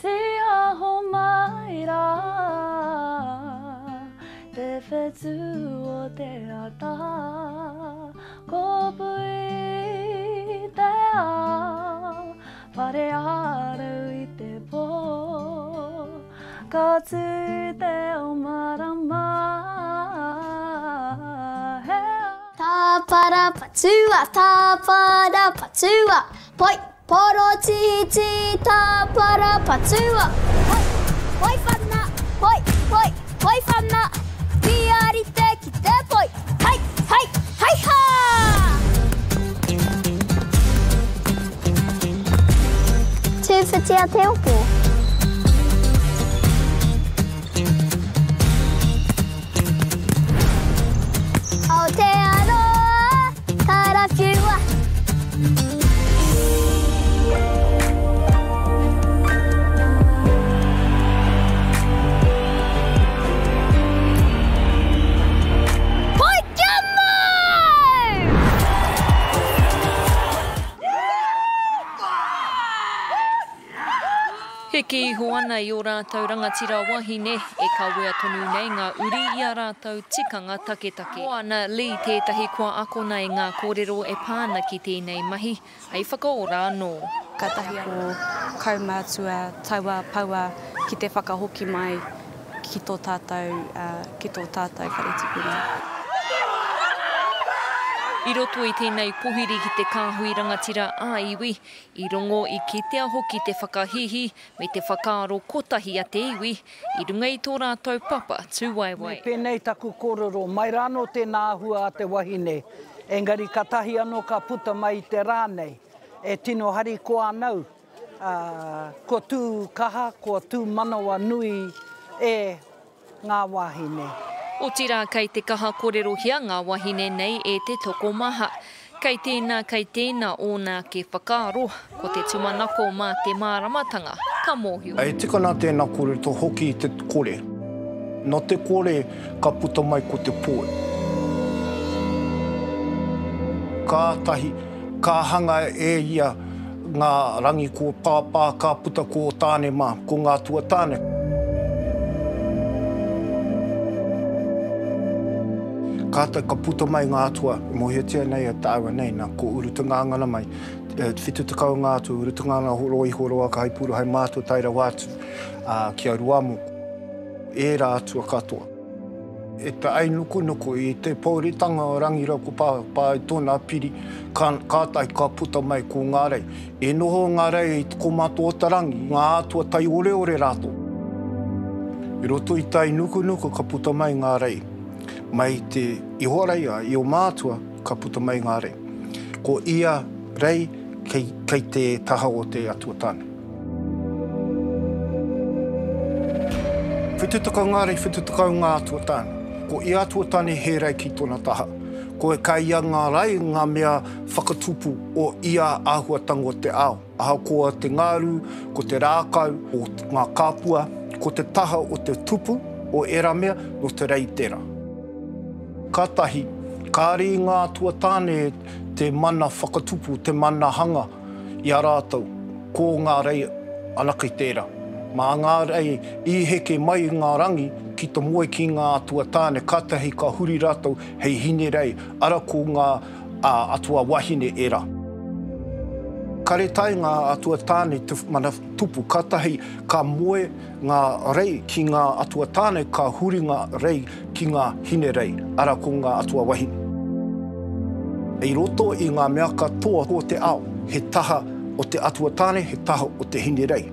Tiaho mai rā te whetū o te ata Kōpui te ao Whare ārau i te pō Ka tū te ao marama He ao. Tāpara patua, tāpara patua, poi. Porotiti tāpara patua, hoi, hoi whana, hoi, hoi, hoi whana, kia rite ki te poi, hei, hei, hei hā! Tūwhitia te opo. Aotearoa, karawhiua! Poi kia mau! Heke iho ana i ō rātou rangatira wahine, e kawea tonu nei ngā uri i ā rātou tikanga taketake. Ko Ana Lee tētahi kua akona i ngā kōrero e pā ana ki tēnei mahi, hei whakaora anō. Katahi ko kaumātua taua paua ki te whakahoki mai ki tō tātou, ki tō tātou whare tipuna. I roto i tēnei pohiri ki te kāhui rangatira ā-iwi, I rongo, i kitea hoki te whakahīhī me te whakaaro kotahi a te iwi i runga i tō rātou papa tūwaewae. Me pēnei taku kōrero, mai rānō tēnā āhua a te wahine, engari katahi anō ka puta mai i te rā nei, e tino harikoa ana au, ā, kua tū kaha, kua tū manawa nui e ngā wāhine. Otirā kei te kaha korerohia ngā wahine nei e te tokomaha. Kei tēnā, kei tēnā ōna ake whakaaro, ko te tumanako mā te māramatanga ka mōhio. E tika ana tēnā kōrero to hoki i te kore. Nō te kore ka puta mai ko te poi. Kātahi ka hanga e ia ngā rangi ko Pāpā ka puta ko Tāne mā, ko ngā atua tāne. Kātahi ka puta mai ngā atua e mōhiotia nei e tāua nei, nā, ko Urutungāngana mai, 70 ngā atua, Urutungāngana, Horoihoroa, Kaipuru, hai mātua tae rawa atu, ā, ki a Ruamoko, ērā atua katoa. E te ainukunuku i te pouritanga o Rangiraukopāpā i tōna piri, ka, kātahi ka puta mai ko ngā rei. E noho ngā rei i te komato o te rangi, ngā atua taioreore rātou. I roto i te ainukunuku ka puta mai ngā rei. Mai te ihoarei a Io-mātua ka puta mai ngā rei. Ko ia rei kei, kei te taha o te atua tāne. 70 ngā rei, 70 ngā atua tāne. Ko ia atua tāne he rei ki tōna taha. Ko e ka ia ngā rei ngā mea whakatupu o ia āhuatanga o te ao. Ahakoa te ngāru, ko te rākau, o ngā kāpua, ko te taha o te tupu o ērā mea, nō te rei tērā. Kātahi, kāre i ngā atua tāne te mana whakatupu, te mana hanga, i a rātou, ko ngā rei anake tērā. Mā ngā rei i heke mai i ngā rangi ki te moe ki ngā atua tāne, kātahi ka huri rātou hei hine rei, ara ko ngā atua wahine ērā. Karetai ngā atua tāne te mana tupu, kātahi ka moe ngā rei ki ngā atua tāne, ka huri ngā rei ki ngā hine rei, arā ko ngā atua wahine. I roto i ngā mea katoa o te ao, he taha o te atua tāne, he taha o te hine rei.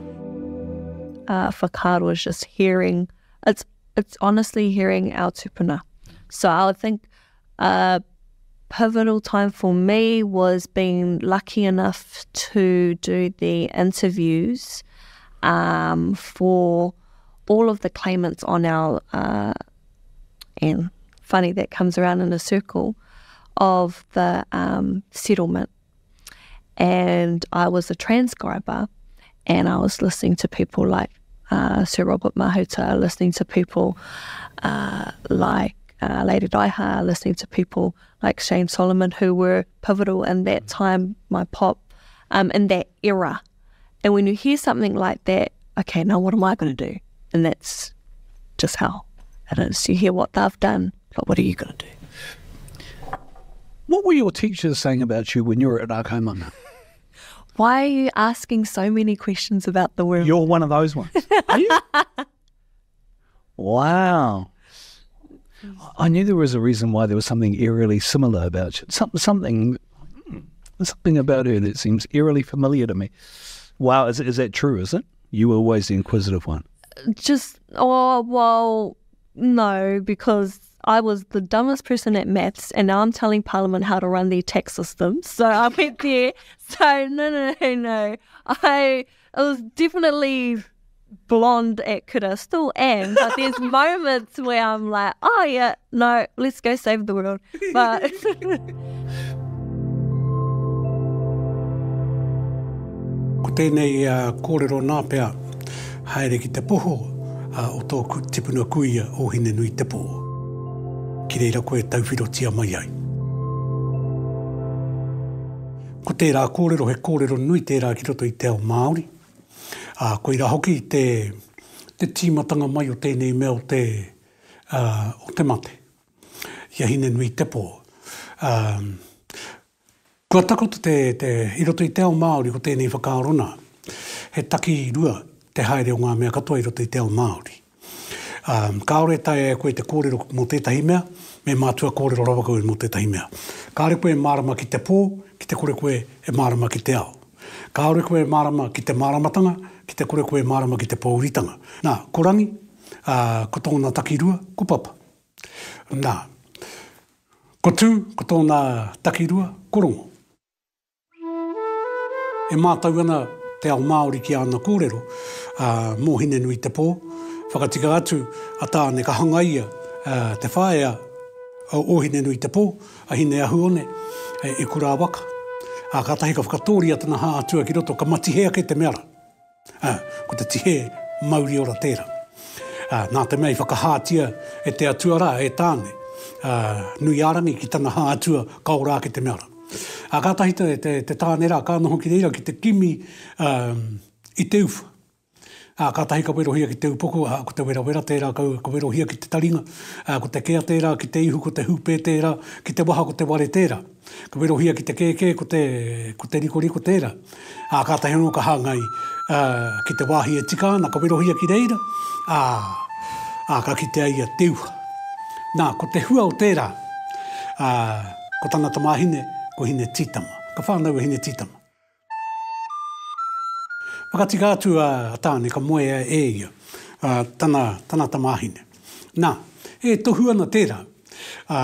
Whakaaro is just hearing, it's, it's honestly hearing our tupuna. So I would think a pivotal time for me was being lucky enough to do the interviews um, for all of the claimants on our, uh, and funny that comes around in a circle, of the um, settlement. And I was a transcriber and I was listening to people like uh, Sir Robert Mahuta, listening to people uh, like uh, Lady Daiha, listening to people like Shane Solomon, who were pivotal in that time, my pop, um, in that era. And when you hear something like that, okay, now what am I going to do? And that's just how it is. You hear what they've done, but what are you going to do? What were your teachers saying about you when you were at Rākau Why are you asking so many questions about the world? You're one of those ones. Are you? Wow. I knew there was a reason why there was something eerily similar about you. Something, something about her that seems eerily familiar to me. Wow, is, is that true, is it? You were always the inquisitive one. Just, oh, well, no, because I was the dumbest person at maths, and now I'm telling Parliament how to run their tax system. So I went there. So no, no, no, no. I, I was definitely blonde at kura, still am, but there's moments where I'm like, oh yeah, no, let's go save the world. But Ko tēnei uh, kōrero nā pea, haere ki te poho uh, o tōku tipuna kuia o Hinenui Te Pō. Ki reira koe tauwhirotia mai ai. Ko tērā kōrero, he kōrero nui tērā ki roto i te ao Māori. Ā, koirā hoki te, te tīmatanga mai o tēnei mea o te, ā, o te mate. I a Hinenuitepō. Ā, kua takoto te, te, i roto i te ao Māori ko tēnei whakaaro nā, he takirua te haere o ngā mea katoa i roto i te ao Māori. Ā, kāore e taea e koe te kōrero mō tētahi mea, me mātua kōrero rawa koe mō tētahi mea. Kāore koe e mārama ki te pō, ki te kore koe e mārama ki te ao. Kāore koe e mārama ki te māramatanga, ki te kore koe e mārama ki te pōuritanga. Nā, ko Rangi, ā, ko tōna takirua, ko Papa. Nā, ko Tū, ko tōna takirua, ko Rongo. E mātau ana te ao Māori ki āna kōrero, ā, mō Hinenuitepō, whakatika atu a Tāne ka hangaia te whaea o Hinenuitepō, a Hineahuone, e Kurāwaka, ā, kātahi ka whakatōria tana hā atua ki roto, ka matihe ake te mea rā. Ā, ko te tihe mauri ora tērā. Ā, nā te mea i whakahātia e te Atua rā, e Tāne, ā, Nui-ā-rangi ki tana hā atua ka ora ake te mea rā. Ā, kātahi te, te, te tāne rā ka noho ki reira ki te kimi, ā, i te uwha. Ā, kātahi ka werohia ki te upoko, ā, ko te werawera tērā ka, ka werohia ki te taringa, ā, ko te kea tērā ki te ihu, ko te hūpē tērā, ki te waha ko te ware tērā. Ka werohia ki te kēkē, ko te, ko te rikoriko tērā. Ā, kātahi anō ka hāngai, ā, ki te wāhi e tika ana, ka werohia ki reira, ā, ā, ka kitea ia te uha. Nā, ko te hua o tērā, ā, ko tana tamāhine, ko Hine-tītama. Ka whānau a Hine-tītama. Whakatika atu a Tāne ka moea e ia tana, tana tamāhine. Nā, e tohu ana tērā, ā,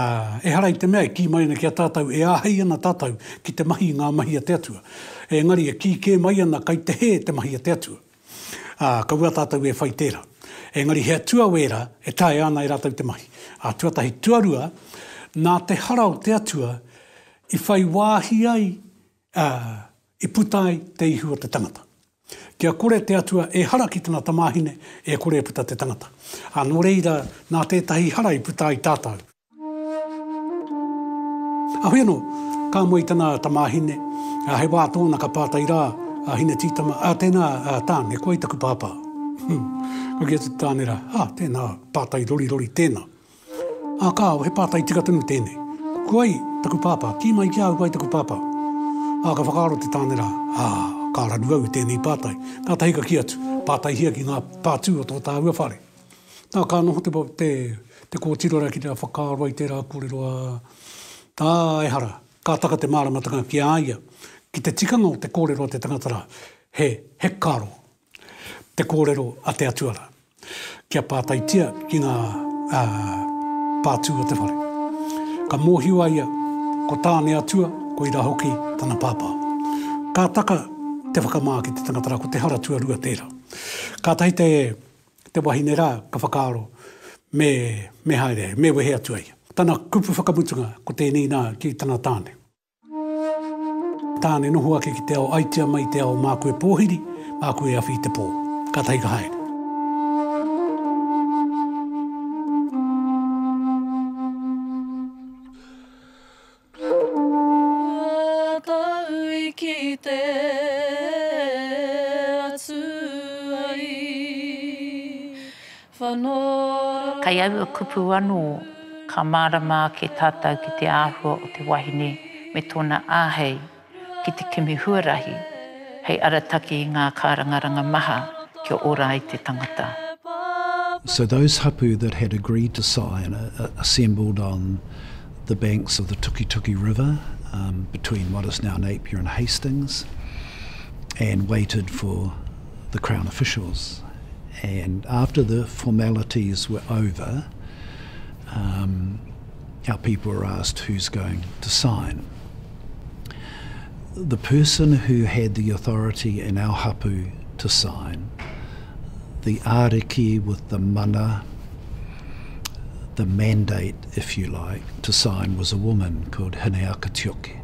ehara i te mea e kī mai ana ki a tātou e āhei ana tātou ki te mahi i ngā mahi a te Atua. Engari e kī kē mai ana kai te hē te mahi a te Atua. Ā, kaua tātou e whai tērā. Engari he atua wērā e taea ana e rātou te mahi. Ā, tuatahi, tuarua, nā te hara o te Atua i whai wāhi ai Ā, i puta ai te ihu o te tangata. Kia kore te Atua e hara ki tana tamāhine, e kore e puta te tangata. Ā, nō reira, nā tētahi hara i puta ai tātou. Ā, hoi anō, ka moe i tana tamāhine, ā, he wā tōna ka pātai rā a Hinetītama, Ā, tēnā, a Tāne, ko wai taku pāpā? Ka kī atu te tāne rā, Ā, tēnā, pātai rorirori tēnā. Ā kāo, he pātai tika tonu tēnei. Ko wai taku pāpā? Kī mai ki a au ko wai taku pāpā? Ā, ka whakaaro te tāne rā, ā, ka raru au i tēnei pātai. Kātahi ka kī atu, Pātaihia ki ngā pātū o tō tāua whare. Nā, ka noho te, te, te kōtiro rā ki reira whakaaro ai tērā kōrero, ā, ā, ehara, ka taka te māramatanga ki a ia, ki te tikanga o te kōrero a te tangata rā, he, he karo te kōrero a te Atua rā. Kia pātaitia ki ngā pātū o te whare. Ka mōhio a ia, ko Tāne Atua, koirā hoki tana pāpā. Ka taka te whakamā ki te tangata rā, ko te hara tuarua tērā. Kātahi te, te wahine rā ka whakaaro me, me haere, me wehe atu a ia. Tana kupu whakamutunga ko tēnei nā ki tana tāne. Tāne noho ake ki te ao aitia mai te ao māku e pōhiri, māku e awhi i te pō. Kātahi ka haere. Kua tau i kite atu ai. Kei aua kupu anō ka mārama ake tātou ki te āhua o te wahine me tōna āhei ki te kimi huarahi hei arataki i ngā kārangaranga maha kia ora ai te tangata. So those hapu that had agreed to sign assembled on the banks of the Tukituki River um, between what is now Napier and Hastings and waited for the Crown officials. And after the formalities were over, um, our people were asked who's going to sign. The person who had the authority in our hapu to sign, the ariki with the mana, the mandate, if you like, to sign was a woman called Hineakatioke.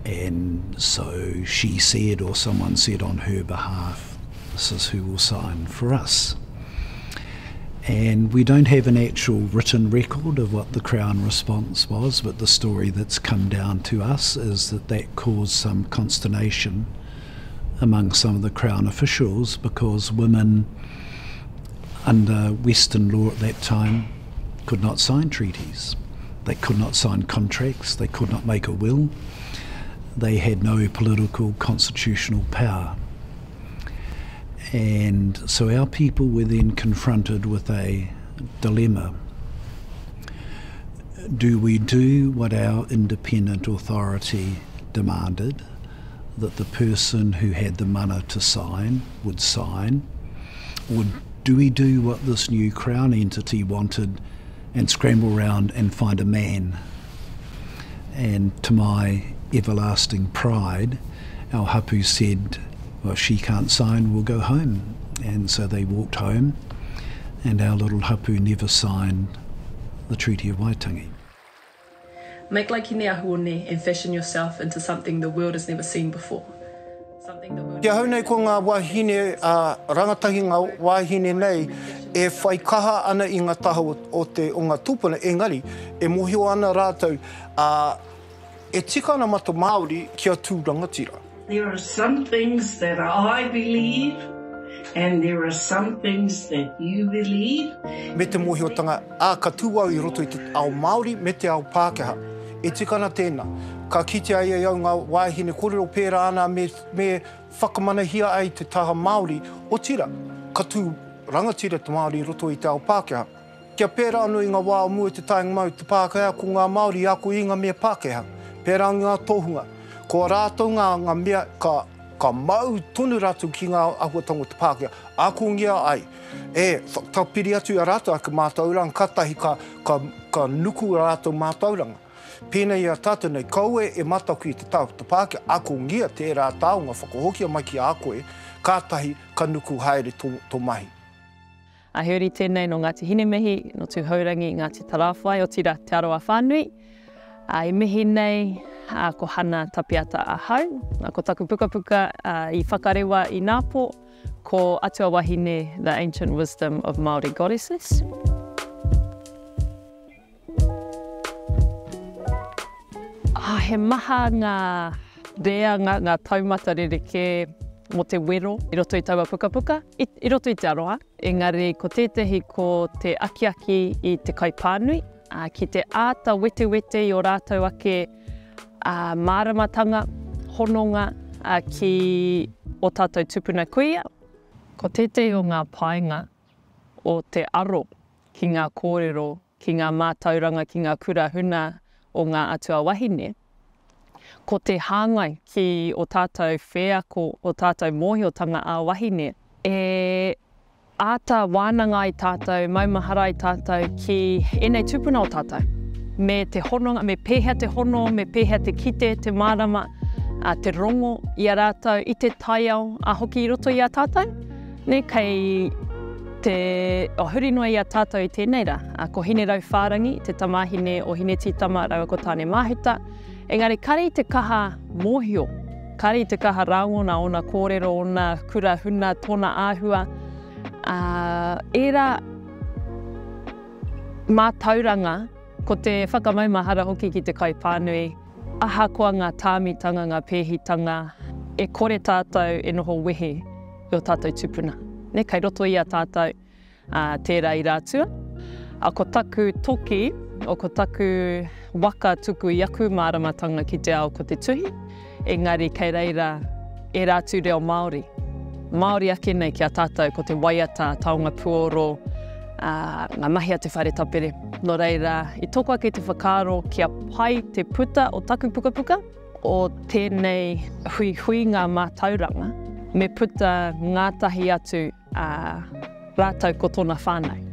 And so she said, or someone said on her behalf, this is who will sign for us. And we don't have an actual written record of what the Crown response was, but the story that's come down to us is that that caused some consternation among some of the Crown officials because women under Western law at that time could not sign treaties. They could not sign contracts, they could not make a will, they had no political constitutional power. And so our people were then confronted with a dilemma. Do we do what our independent authority demanded, that the person who had the mana to sign would sign? Or do we do what this new Crown entity wanted and scramble round and find a man? And to my everlasting pride, our hapu said, well, if she can't sign, we'll go home. And so they walked home, and our little hapu never signed the Treaty of Waitangi. Make like Hineahuone and fashion yourself into something the world has never seen before. Ki ahau nei ko ngā wāhine, ā, rangatahi ngā wāhine nei e whai kaha ana i ngā taha o te, o ngā tūpuna, engari e mōhio ana rātou, ā, e tika ana mā te Māori kia tū rangatira. There are some things that I believe and there are some things that you believe. Me te mōhiotanga, ā, ka tū au i roto i te ao Māori me te ao Pākehā. E tika ana tēnā. Ka kitea ai e au ngā wāhine kōrero pērā ana me, me whakamanahia ai te taha Māori, otirā, ka tū rangatira te Māori i roto i te ao Pākehā. Kia pērā anō i ngā wā o mua i te taenga mai o te Pākehā, ko ngā Māori i ako i ngā mea Pākehā, pērā i ngā tohunga. Ko a rātou ngā, ngā mea ka, ka mau tonu rātou ki ngā āhuatanga o te Pākehā, akongia ai. E, whakatapiri atu i a rātou ake mātauranga, kātahi ka, ka, ka nuku a rātou mātauranga. Pēnei i a tātou nei, kaua e mataku i te taha o te Pākehā, akongia tērā taonga, whakahokia mai ki a koe, kātahi ka nuku haere tō, tō mahi. A he uri tēnei nō Ngāti Hinemihi, nō Tūhourangi, Ngāti Tarāwhai, otirā Te Arawa whānui. A i mihi nei a ko Hana Tapiata ahau. A ko taku pukapuka i whakarewa i Nāpo, ko Atua Wahine, The Ancient Wisdom of Māori Goddesses. Ah, he maha ngā reanga, ngā taumata rerekē mō te wero i roto i taua pukapuka, i, i roto i te aroha. Engari ko tētahi ko te akiaki i te kaipānui, ā, ki te āta wetewete i ō rātou ake ā, māramatanga, hononga ā, ki ō tātou tupuna kuia. Ko tētahi o ngā painga o te aro ki ngā kōrero, ki ngā mātauranga, ki ngā kura huna o ngā atua wahine, ko te hāngai ki ō tātou wheako, ō tātou mōhiotanga ā-wahine, e āta wānanga ai tātou, maumahara ai tātou ki ēnei tūpuna o tātou, me te hononga, me pēhea te hono, me pēhea te kite, te mārama, te rongo i a rātou, i te taiao, ā, hoki i roto i a tātou. Nē, kei te oh, huri noa i a tātou i tēnei rā. Ko Hinerauwhārangi, te tamāhine o Hinetītama rāua ko Tāne Māhuta. Engari kare i te kaha mōhio, kare i te kaha rāngona ōna kōrero, ōna kura huna, tōna āhua. Ā, ērā mātauranga, ko te whakamaumahara hoki ki te kaipānui, Ahakoa ngā tāmitanga, ngā pēhitanga, e kore tātou e noho wehe i ō tātou tūpuna. Nē, kei roto i a tātou. Tērā i Rātua. A ko taku toki, o ko taku waka tuku i aku māramatanga ki te ao ko te tuhi, engari kei reira ērā atu reo Māori. Māori ake nei ki a tātou ko te waiata, taonga puoro, ā, ngā mahi a te whare tapere. Nō reira, i toko ake te whakaaro kia pai te puta o taku pukapuka, o tēnei huihuinga mātauranga, me puta ngātahi atu a rātou ko tōna whānau.